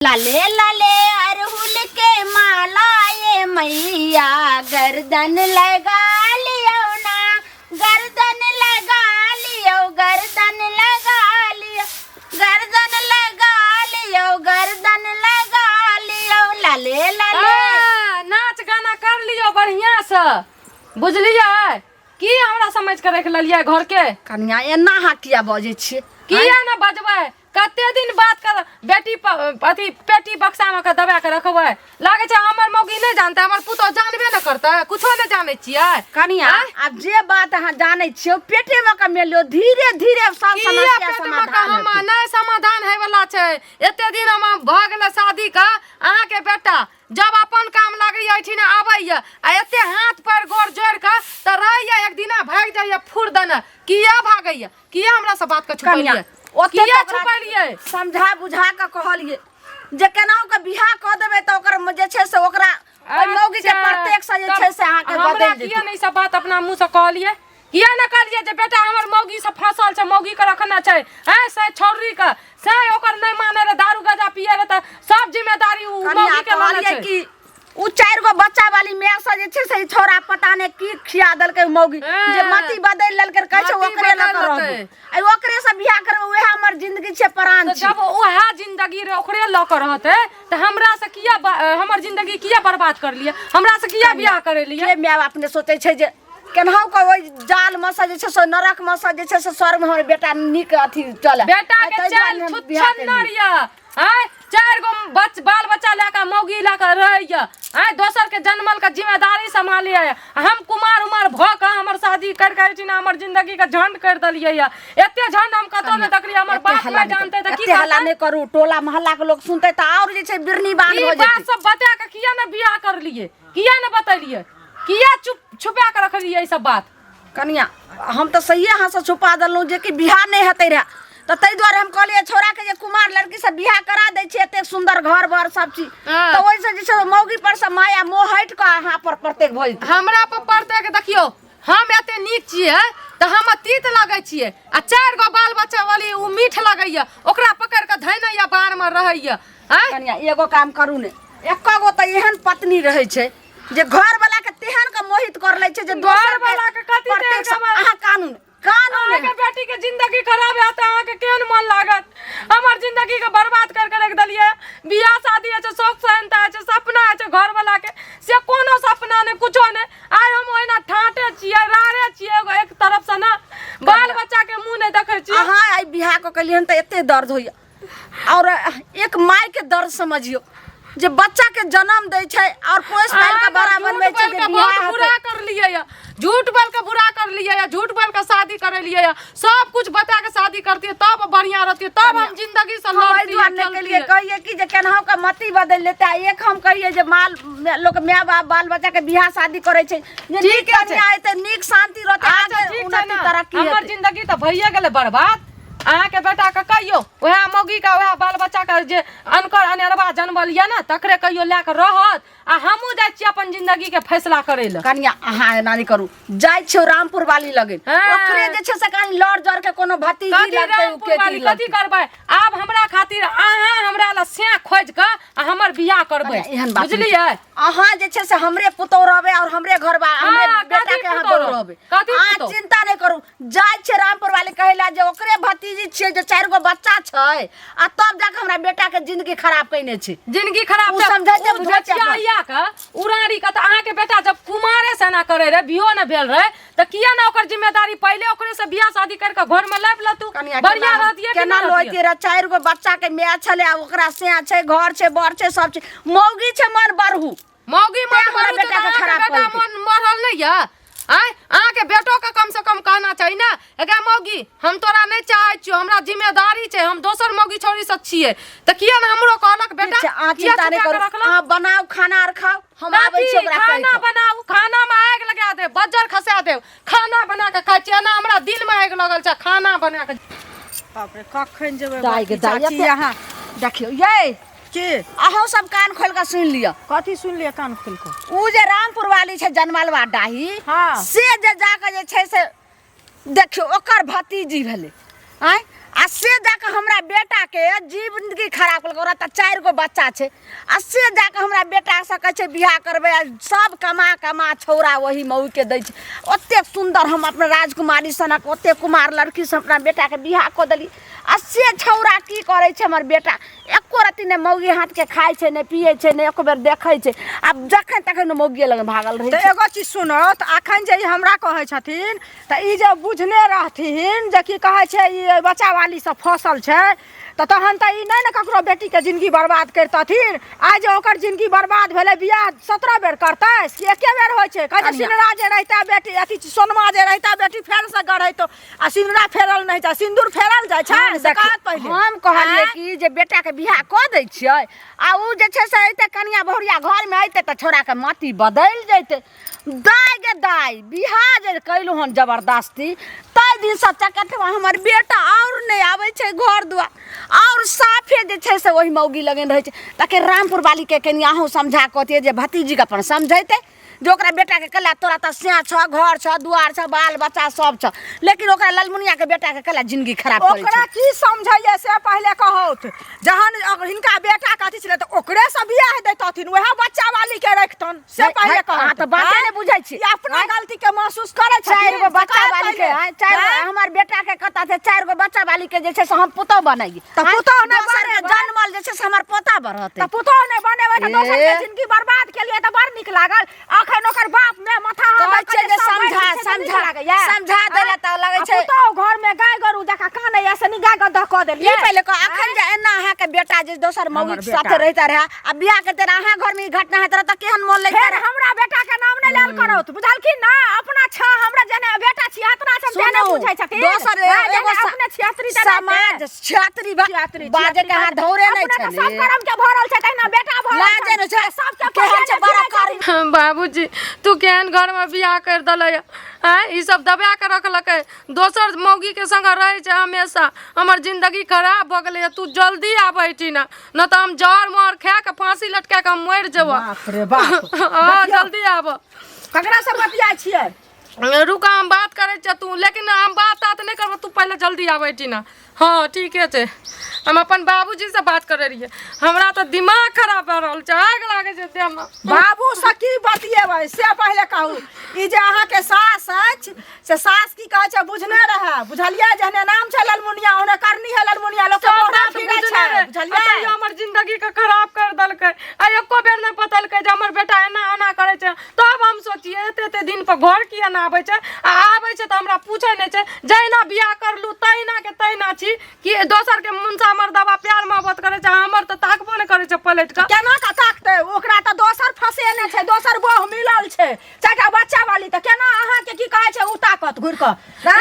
लाले लाले अरहुल के माला ये मैया गर्दन लगा लियो ना, गर्दन लगा लियो, गर्दन लगा लियो, गर्दन लगा लियो, गर्दन लगा लियो, लाले लाले। आ, नाच गाना कर लियो बढ़िया से, बुझलियै? की हमरा समझ के रख लेलियै घर के? कनिया एना अहाँ किया बजै छियै? किया ने बजबै? कते दिन बात कर बेटी अथी पेटी बक्सा में के दबा के रखबै? लागै छै हमर मौगी नहि जानतै, हमर पुतोह जानबे ने करतै, कुछो नहि जानै छियै। कनिया आँय? आब जे बात अहाँ जानै छियै ओ पेटे में कमेलियो, धीरे धीरे सब किया समस्या पेट में समाधान हम हेतै। नहि समाधान होय वाला छै। एते दिन हम भऽ गेलै शादी के, अहाँके बेटा जब अपन काम लागैया एहिठिना आबैया आ एते हाथ पैर गोर जोड़ि के तऽ रहैया, एक दिना भागि जाइया फुर दने। किया भागैया? किया हमरा से बात के कनिया, छुपैलियै? ओते किया तऽ ओकरा छुपैलियै? समझा बुझा कऽ कहलियै जे केनाहु के बियाह कऽ देबै तऽ ओकर जे छै से ओकरा ओहि मौगी के अच्छा, प्रत्येक से जे तब छै से अहाँके हमरा बदलि किया जेतै। नहि ई सब बात अपना मुँह से कहलियै? किया नहि कहलियै जे बेटा हमर मौगी से फंसल छै, मौगी के रखने छै, हैं, से छौरी के से ओकर नहि माने रहे, दारू गजा पिए रहे, तऽ सब जिम्मेदारी उ कनिया मौगी के लेने कहलियै छै। कि उ चारि गो बच्चा वाली माय से जे छै से ई छौड़ा पता नहि की खिया देलकै मौगी जे मति बदलि लेलकै, कहै छै मति ओकरे लऽ कऽ बदलि रहबै, लेतै। आ ओकरे से बियाह करबै, उएह हमर जिंदगी छै, प्राण तऽ छै। जब उएह जिंदगी रहे ओकरे लऽ कऽ रहतै तऽ हमरा से किया हमर जिंदगी किया बर्बाद करलियै? हमरा से किया बियाह करेलियै? के माय बाप ने सोचै छै जे केनाहु कऽ ओहि जाल मे से जे छै से नरक मे से जे छै से स्वर्ग मे हमर बेटा नीक अथी चले। बेटा आ के ताहि चाल दुआरे हम बियाह छुच्छन्नर केलियै। यऽ, आँय, चारि गो बाल बच्चा लए कऽ मौगी लए कऽ रहैया, आँय, दोसर के जनमल के जिम्मेदारी सम्हालियै। हम कुमार उमार भऽ कऽ हमर शादी करि कऽ एहिठिना हमर जिंदगी के झंड करि देलियै यऽ। एते झंड हम कतौ नहि देखलियै। हमर एते बाप हल्ला माय नहि जानतै करू, तऽ की एते हल्ला करतै? नहि करू, टोला मोहल्ला के लोक सुनतै तऽ आओर जे छै बिरनी बान ई भऽ बात जेतै। सब बता कऽ किया ने बियाह करलियै? किया ने बतेलियै? किया चुप छुपा कऽ रखलियै ई सब बात? कनिया हम तऽ सहिए अहाँसँ छुपा देलहुँ जे कि बियाह नहि हेतै रहए, तऽ ताहि दुआरे हम कहलियै छौड़ाके जे कुमार लड़कीसँ बियाह करा दै छियै, एतेक सुन्दर घर बर सब चीज, तऽ ओहिसँ जे छै मौगी पर से माया मोह हटि कऽ अहाँ पर प्रत्येक भऽ जेतै। हमरा पर प्रत्येक देखियौ, हम एते नीक छियै तऽ हम तीत लगै छियै, आ चारि गो बाल बच्चा वाली ओ मीठ लगैया, ओकरा पकड़ि कऽ धैने यऽ बाहरमे रहैया। आँय? कनिया एगो काम करू ने, एको गो तऽ एहन पत्नी रहै छै जे घर वाला के तेहन के मोहित कर लै छै जे दोसर घर वाला के कथी प्रत्येक तेहन के अहाँ कानून कानून अहाँके बेटी के जिंदगी खराब हैत अहाँके केहन मन लागत? हमर जिंदगी के बर्बाद कर के रख देलियै। बियाह शादी होइ छै, शौक सहनता होइ छै, सपना होइ छै घर वाला के, से कोनो सपना नहि, कुछो नहि। आइ हम ओहिना ठाटे छियै, रारे छियै, एगो एक तरफ से ना बाल बच्चा के मुंह नहि देखै छियै। अहाँ आइ बियाह कऽ के एलियै हन तऽ एते दर्द होइया, और एक माय के दर्द समझियो जे बच्चा के जन्म दै छै और पोस पाल के बड़ा बनबै छै, जे बियाह बहुत बुरा कर लिए या, झूठ बोल के बुरा कर लिए या, झूठ बोल के शादी करे लिए या। सब कुछ बता के शादी करती तब बढ़िया रहती, तब हम जिंदगी से लड़ती। हम के लिए कहिए कि जे केनाहु के मति बदल लेता। एक हम कहिए जे माल लोग माय बाप बाल बच्चा के बियाह शादी करे छै जे नीक कन्या हेतै, नीक शांति रहतै, आगे उन्नति तरक्की। हमर जिंदगी तऽ भइए गेलै बर्बाद। अहाँके बेटाके कहियौ वएह मौगीके, वएह बाल बच्चाके जे अनकर अनेरवा जनमल यऽ ने, तकरे कहियो लए कऽ रहत, आ हमहूँ जाइ छियै अपन जिंदगीके फैसला करै लए। कनिया अहाँ एना नहि करू, जाइ छियौ रामपुर वाली लगे, ओकरे जे छै से कहीं लड़ जड़ के कोनो भतीजी लगतै। रामपुर वाली कथी करबै? आब हमरा खातिर अहाँ हमरा लए सैं खोजि कऽ आ हमर बियाह करबै, एहन बात बुझलियै? अहाँ जे छै से हमरे पुतोह रहबै और हमरे घर बा हमरे बेटा के अहाँ बहू रहबै, अहाँ चिंता नहि करू। जाइ छियै रामपुर वाली कहै लए जे ओकरे भतीजी छियै जे चारि गो बच्चा छै, आ तब जाके हमरा बेटा के जिंदगी खराब कयने छै। जिंदगी खराब ओ समझै बुझै छै के उड़ारी के। तऽ अहाँके बेटा जब कुमारे से एना करे रहे, बियो ने भेल रहे, तऽ किया ने ओकर जिम्मेदारी पहिले ओकरे से बियाह शादी कर के घर में लाबि लेतू, बढ़िया रहतियै? केना लोइतियै रहे? चारि गो बच्चा के माय छलै, आ ओकरा से छै घर छै, बर छै, सब छै, मौगी छै मन बढ़ू। मौगी मन हमरा बेटा के खराब बेटा मन मरल नहीं यऽ। आँय, अहाँके बेटोके कम से कम कहना चाही ने, एगा मौगी हम तोरा नहि चाहै छियौ, हमरा जिम्मेदारी छै, हम दोसर मौगी छौड़ी सब छियै, तऽ किया ने हमरो कहलक बेटा? अहाँ चिंता नहि करू, अहाँ बनाउ खाना आर खाउ, हम आबै छी ओकरा। खाना बनाउ? खाना में आगि लगा देब, बज्जर खसा देब। खाना बना के खाइ छियै? एना हमरा दिल में आगि लगल छै खाना बना के। बाप रे, कखन जेबै दाइ के दाइ, अहाँ देखियौ यै के अहूँ सब कान खोल के सुनि लिअ। कथी सुनि लिअ कान खोल के? उ जे रामपुर वाली छै जनमलवा डाही, हाँ। से जे जाके जे छै से देखियौ ओकर भतीजी भेलै, आँय, आ से जाकऽ हमरा बेटाके जिन्दगी खराब केलकै। ओकरा तऽ 4 गो बच्चा छै, आ से जाकऽ हमरा बेटासँ कहै छै बियाह करबै, आ सब कमा कमा छौड़ा ओही मौगीके दै छै। ओतेक सुन्दर हम अपना राजकुमारी सनक ओतेक कुमार लड़कीसँ अपना बेटाके बियाह कऽ देली, आ से छौड़ा की करै छै हमर बेटा एको रत्ती नहि मौगी हाथके खाइ छै, नहि पियै छै, नहि एको बेर देखै छै, आब जखन तखन मौगिए लग भागल रहै तऽ छै। एगो चीज सुनो, तऽ अखन जे ई हमरा कहै छथिन तऽ ई जे बुझने रहथिन जे की कहै छै ई बच्चावाली सब फसल छै, तऽ तहन तऽ ई नहि ने ककरो बेटीके जिंदगी बर्बाद करितथिन। आइ जे ओकर जिंदगी बर्बाद भेलै, बियाह 17 बेर करतै कि एके बेर होइ छै? कहै छै सिनरा जे रहितै बेटी, अथी सोनमा जे रहितै बेटी फेरसँ गढ़ैतो, आ सिन्दूरा फेरल नहि जाइ, सिन्दूर फेरल जाइ छै से कहत पहिले। हम कहलियै आँय? कि जे बेटाके बियाह कऽ दै छियै, आ उ जे छै से अयतै कनिया बहुरिया घरमे अयतै तऽ छौड़ाके मति बदलि जैतै। दाइ गे दाइ, बियाह जे कयलहुँ हन जबरदस्ती, ताहि दिनसँ चकटवा हमर बेटा आओर नहि आबै छै घर दुआर, आओर साफे जे छै से ओहि मौगी लगन रहै छै। ताकि रामपुर वालीके कनि अहूँ समझा कहतियै जे भतीजीके अपन समझैतै जे ओकरा बेटाके कला तोरा तऽ सएह छऽ, घर छऽ, दुआर छऽ, बाल बच्चा सब छऽ, लेकिन ओकरा ललमुनियाके बेटाके कला जिंदगी खराब करै ओकरा छै। की समझैए से पहिले कहौथ। जहन अगर हिनका बेटाके अथी छलै तऽ ओकरेसँ बियाह दैतथिन, वएह बच्चा वाली के रखतन, से नहीं, पहिले नहीं, कहौथ। अहाँ तऽ बाते आँय? नहि बुझै छी। ई अपना गलती के महसूस करै छथिन, 4 गो से बच्चा कहत वाली के, पहिले। आँय, 4 गो, आँय? हमर बेटा के कता छै 4 गो बच्चा वाली के जे छै से हम पुतोह बनैयै। तऽ आँय? पुतोह नहि दोसर के बनेबै। जनमल जे छै से हमर पोता बढ़तै। तऽ पुतोह नहि बनेबै तऽ दोसर के ए। जिंदगी बर्बाद केलियै तऽ बड़ नीक लागल। अखन ओकर बाप में माथा हाथ कहै दऽ छै कऽ जे सब समझा, बैठ छै तऽ नीक समझा, लागैया। समझा देला तऽ लगै आ छै। पुतोह घर में गाय गरू जकाँ कानैया से नी गाय गदह कऽ देलियै। ई पहिले कह, अखन जे एना अहाँके बेटा जे दोसर मौगी हमर के साथे बेटा। रहिता रहए आ बियाह करते रहे, अहाँ घर में ई घटना होइत रहए तऽ केहन मोन लगिते फेर रहए? हमरा बेटा के नाम नहि लेल करौत, बुझलखिन ना? अपना छ हमरा जेने बेटा छिहत्तरा छन तेने सुनू, बुझै छथिन। दोसर हाँ, एगो जेने अपने छिहत्तरी तेने समाज छिहत्तरी छिहत्तरी, बाजे के अहाँ धौरे नहि अपने तऽ छलै। सब करम के भरल छै तहिना बेटा भरल लाजे नहि छै। सबके केहन छै पहिले बड़ा ने कारी। बाबूजी, तू केहन घरमे बियाह करि देलै? आँय, ई सब दबा के रखलकै, दोसर मौगी के संग रहै छै हमेशा। हमर जिंदगी खराब भऽ गेलै। तू जल्दी आब एहिठिना, न तऽ हम जहर मोहर खा के फांसी लटका के हम मरि जेबऽ। बाप रे बाप। हँ, जल्दी आब। ककरा से बतियाइ छियै? रुक, हम बात करै छियै तू, लेकिन हम बात तात नहि करबो, तू पहिले जल्दी आबै एहिठिना। हँ, ठीके छै। हम अपन बाबूजी से बात करै रहियै। हमरा तऽ दिमाग खराब भए रहल छै, आगि लागै छै देहमे। बाबू से की बतियेबै से पहिले कहू। ई जे अहाँके सास अछि से सास की कहै छै बुझने रहए, बुझलियै? जेहने नाम छै ललमुनिया ओहने करनी है ललमुनिया, लोक के सब मोहरा बात फिरै बुझने छै, रहै। बुझलियै? आ तैयो हमर जिंदगी के खराब कर देलकै, आ एको बेर नहि बतेलकै जे हमर बेटा एना एना करै छै। तब हम सोचियै एते एते दिन पर घर किया नहि आबै छै, आ आबै छै तऽ हमरा पूछै नहि छै। जहिना बियाह करलू तहिना के तहिना छी कि दोसर के मुनसा मर्दबा प्यार मोहब्बत करै छै, हमर तऽ ताकबो नहि करै छै पलटि कऽ। केना कऽ ताकतै? ओकरा तऽ दोसर फसेने छै, दोसर बोह मिलल छै, 4टा बच्चा वाली, तऽ केना अहाँके की कहै छै ओ ताकत घुरि कऽ?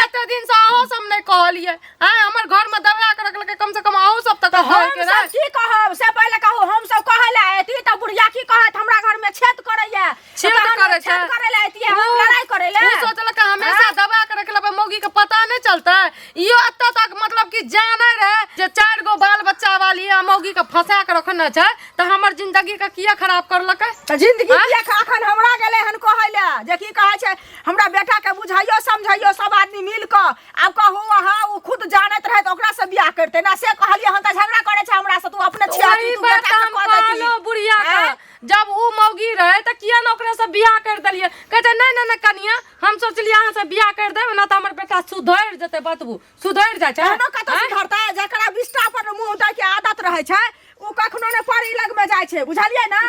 एते दिन से अहूँ सब नहि कहलियै। आँय, हमर घर में दबा के रखलकै, कम से कम अहूँ सब तऽ तऽ कहै हम के सब रहै। की कहब से पहिले कहू। हम सब कहै लए ऐती तऽ बुढ़िया की कहत, हमरा घर में छेद करैया। छेद तऽ करै छै। छेद करै लए ऐतियै, हम लड़ाई करै लए। उ सोचलकै हमेशा आँय? दबा के रखलकै, मौगी के पता नहि चलतै। इहो एतऽ तक मतलब कि जानै रहै जे 4 गो बाल बच्चा वाली आ मौगी के फंसा के रखने छै, तऽ हमर जिंदगी के किया खराब करलकै? तऽ जिंदगी आँय? किया अखन हमरा गेलै हन कहै लए जे की कहै छै हमरा बेटा के बुझाइयो समझाइयो सब आदमी मिल कऽ। आब कहू अहाँ, ओ खुद जानैत रहै तऽ ओकरा से बियाह करतै ना? से कहलियै हन तऽ झगड़ा करै छै हमरा से, तू अपने छियाती वही तू बात बेटा के हम कह दैती। कहलहुँ बुढ़िया के, आँय? जब उ मौगी रहे तऽ किया ने ओकरा से बियाह कर देलियै? कहै छै नहि नहि नहि कनिया, हम सोचलियै अहाँ से बियाह कर देब ना तऽ हमर बेटा सुधरि जेतै। बतबू, सुधरि जाइ छै? एहनो कतौ आँय? सुधरतै? जकरा बिष्टा पर मुँह दै के आदत रहै छै ओ कखनो ने परी लग में जाइ छै, बुझलियै ना?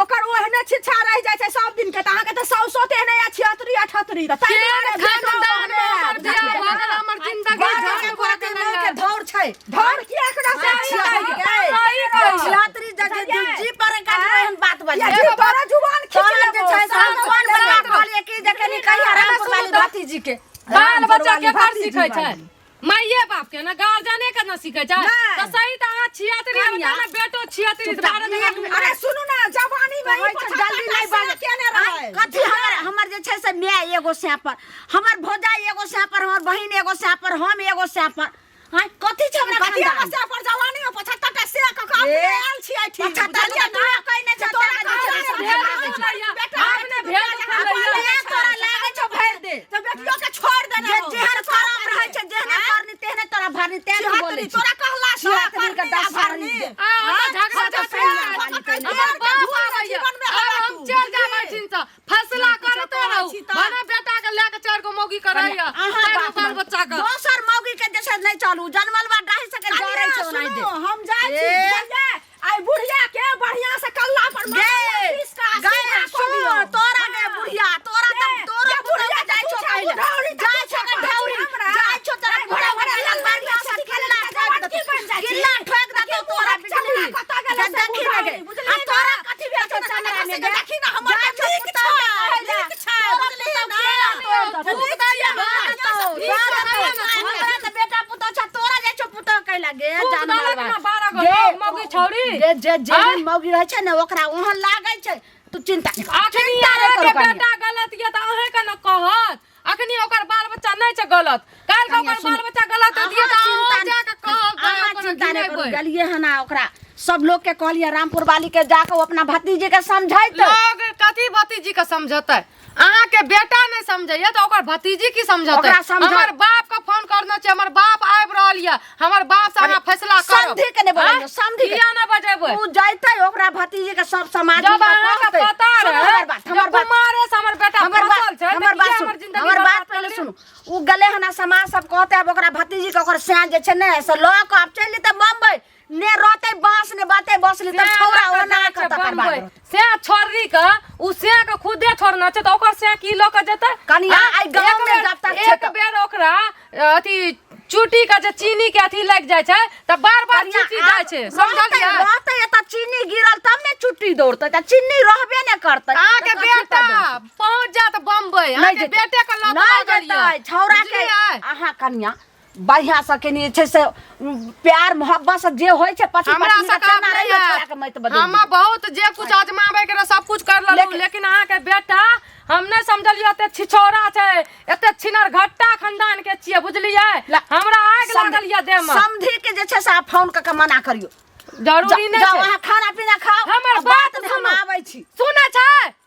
ओकर ओहने छिच्छा रहि जाइ छै सब दिन के। तऽ अहाँके तऽ साउसो तेहने या 76 78, तऽ ताहि केहन दुआरे बेटो खानदान में ओहने है, हमर बियाह बुझलियै भऽ ना? गेल, हमर जिंदगी बाजऽ झंड के भऽ कोरा के गेलै। मुँह के धौर छै। धौर किया एकरा से छिहत्तरी के। सही कहै छै। छिहत्तरी जे जे बुझलियै? जी पर काटबै एहन बात या बजै। जी तोरा जुबान खींच तहन जे लेबो, छै से हम साफ कोन कऽ बला लेबो। कहलियै कि जे कनि कहिया रामपुर वाली भतीजी के। बाल बच्चा वाली केकर भतीजी सीखै छै? वाली। माइये बाप के ना, गार्जियने के ना सीखै छै। नहि। तऽ सही तऽ अहाँ 76 कनिया। ने बेटो 76 चुपचाप 12 जगह एक मिनट। अरे सुनू ना, जवानी में ई कहै छै जल्दी नहि 75 बाज। केने रहै। कथी हमर जे छै से माय एगो सैं पर, हमर भौजाई एगो सैं पर, हमर बहिन एगो सैं पर, हम एगो सैं पर। हाँ, कथी छै हमरा कथी खानदान? एगो सैं पर? जवानी में 75 टा सैं कऽ कऽ अपने ए, आयल छियै ठीक, 75 बुझलियै टा ना? कहै नहि छै, तोरा तोरा कहै जे छै छै, से भेल भेल दुखलैया। बेटा, बेटा, अपने भेल दुखलैया। अपने तोरा लागै छौ भरि दे। तऽ बेटियो के छोड़ि देने जे हौ। जेहन करम रहै छै, जेहने करनी तेहने तोरा भरनी। तें ने बोलै छिहत्तरी छी। तोरा कहला से छिहत्तरी के करनी आ दस भरनी। आ, हमरा झगड़ा हम तऽ झगड़ा प्यार हमर कऽ कऽ बाप प्यार के आबैया। जीवन में आब हवा हम तू, चलि जाब बुझलिही? एहिठिनसँ। फैसला करते कहै रहू छी तऽ। भने बेटा के लए के चारि गो मौगी के रहैया अहाँ चारि गो बात बाल मानू। बच्चा के दोसर मौगी के जे छै नहि चलू जनमल बा डाहि सके कनिया, जरै छै ओनाहि सुनू, दे हम जाइ छी ए। बुझलियै? आइ बुढ़िया के बढ़िया से कल्ला पर गे मसाला पीस के आ गे सीधा कऽ सुन दियौ। तोरा गे हाँ। बुढ़िया तोरा त गे, तोरा गे बुढ़िया बुढ़िया जाइ तू छौ छा पहिले बुढ़ौरी तऽ जाइ तू छौ छा के ढौरी हमरा। जाइ छौ तोरा आइ बुढ़िया भोरे भोरे किल्ला ललबारी बढ़िया से से निकलि किल्ला कऽ ठोक जवानकी देतौ बनि जाइ छी। किल्ला ठोक देतौ देखी तोरा मुँहक चमड़ा बिजली कतऽ गेलै जे से देखी ने गे बुढ़ौरी, बुझलिही आ ने? तोरा कथी भेल छौ देखी चमड़ा में ने, गे देखी ने, हमर जाइ तऽ छौ नीक पुतहु छै, के कहै लए नीक छै, तोरा बुझलिही पुतहु ने? केना तोड़ देतौ थूक दैया तोड़ देतौ, भीख तोड़ दैया देतौ। ने, हमरा तऽ बेटा पुतहु छौ तोरा जाइ छौ पुतहु कहै लए गे थूक जानवर देलक ने बा। 12 गो गे, मौगी छौरी। गे जे जेहन आँय? मौगी रहै छै ने ओकरा ओहन लागै छै तू चिंता नहि कर। अखनी चिंता नहि अहाँके करू कनिया। बेटा गलत यऽ तऽ अहाँके ने कहत अखनी ओकर बाल बच्चा नहि छै गलत काल्हि के कनिया ओकर सुनू, बाल बच्चा गलत हेतियै अहाँ तऽ चिंता अहाँ जाके कहब अहाँ ओकरा चिंता नहि करू घिनेबै। गेलियै हन आ ओकरा सब लोग के कहलियै रामपुर वाली के जाके ओ अपना भतीजे के समझैते लोग कथी भतीजी के समझतै अहाँके बेटा नहि समझैया तऽ ओकर भतीजी की समझतै ओकरा समझ- हमर बाप के फोन करने छै हमर बाप आबि रहल यऽ हमर बाप से अहाँ फैसला करब समधी के नहि बोलैयौ, आँय? समधी के। किया नहि बजेबै उ जैतै ओकरा भतीजी के सब समाज जब मिलके अहाँके कहतै। पता सुनू रहै हमर बात जे हमर बात कुमारे से हमर बेटा हमर फसल बात छै तऽ हमर बात किया सुनू हमर जिंदगी हमर बात बर्बाद पहिले करलियै? सुनू उ गेलै हन आ समाज सब कहतै आब ओकरा भतीजी के ओकर सैं जे छै ने से लऽ कऽ आब चलि जेतै बम्बई ने रहतै बांस ने बाते बसली तब छौड़ा ओना कऽ तकर बाद रहतै। से छोड़री के उ से के खुदे छोड़ना छै तऽ ओकर से की लऽ के जेतै कनिया, आँ? आइ गाँव एक में बेर- जब तक छै एक तऽ- बेर ओकरा अथी चुटी के जे चीनी के अथी लागि जाइ छै तऽ बार बार कनिया, चुटी आब जाइ छै रहतै समझलियै रहतै एतऽ चीनी गिरल तब ने चुट्टी दौड़तै तऽ चीनी रहबे ने करतै अहाँके तऽ कथी बेटा पर दौड़तै? पहुँच जायत बम्बई नहि अहाँके जेतै। बेटे के लत नहि लागल जेतै यऽ छौड़ा के बुझलियै? अहाँ कनिया बढ़िया से कनी जे छै से प्यार मोहब्बत से जे होइ छै पति हमरा पत्नी के से काम तेना नहीं रहियो छोड़ा के है मत बदल हम बहुत जे कुछ आजमाबे के रहे सब कुछ कर लेलहुँ लेकिन- लेकिन अहाँके बेटा हम नहि समझलियै एते छिछोरा छै एते छिनर घट्टा खानदान के छियै बुझलियै हमरा आगि लागल यऽ देह में समधी के जे छै से आप फोन कऽ के मना करियो जरूरी नहि जाओ छै अहाँ खाना पीना खाओ हमर आ बात बात हम सुनू। आबै छी सुनै छै